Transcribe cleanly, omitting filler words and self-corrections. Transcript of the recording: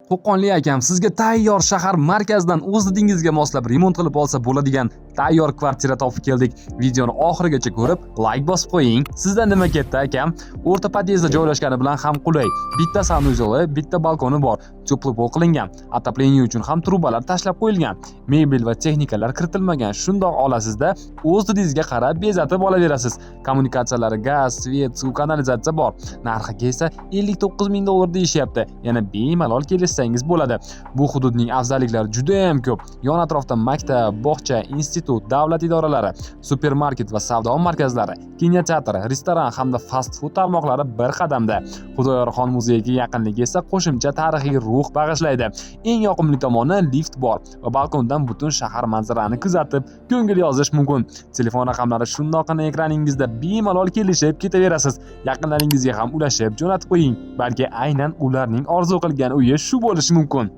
Qo'qonli akam, sizga tayyor, shahar markazidan o'z didingizga moslab remont qilib olsa bo'ladigan tayyor kvartira topib keldik. Videoni oxirigacha ko'rib, layk bosib qo'ying. Sizdan nima ketdi, akam? O'rta podyezdda joylashgani bilan ham qulay. Bitta санузел i, bitta balkoni bor. Теплый пол qilingan. Отопление uchun ham trubalar tashlab qo'yilgan. Mebel va texnikalar kiritilmagan. Shundoq olasizda, o'z didingizga qarab bezatib olaverasiz. Kommunikatsiyalari gaz, свет, suv, kanalizatsiya bor. Narxiga esa 59 ming dollar deyishyapti. Yana bemalol kelishsangiz bo'ladi. Bu hududning afzalliklari juda ham ko'p. Yon atrofda maktab, bog'cha, institut, davlat idoralari, supermarket va savdo markazlari, kinoteatr, restoran hamda fast food tarmoqlari bir qadamda. Xudoyorxon muzeyiga yaqinligi esa qo'shimcha tarixiy ruh bag'ishlaydi. Eng yoqimli tomoni, lift bor va balkondan butun shahar manzarani kuzatib, ko'ngil yozish mumkin. Telefon raqamlari shundoqqina ekraningizda, bemalol kelishib ketaverasiz. Yaqinlaringizga ham ulashib jo'natib qo'ying. Balki aynan ularning orzu qilgan uyi shu bo'lishi mumkin.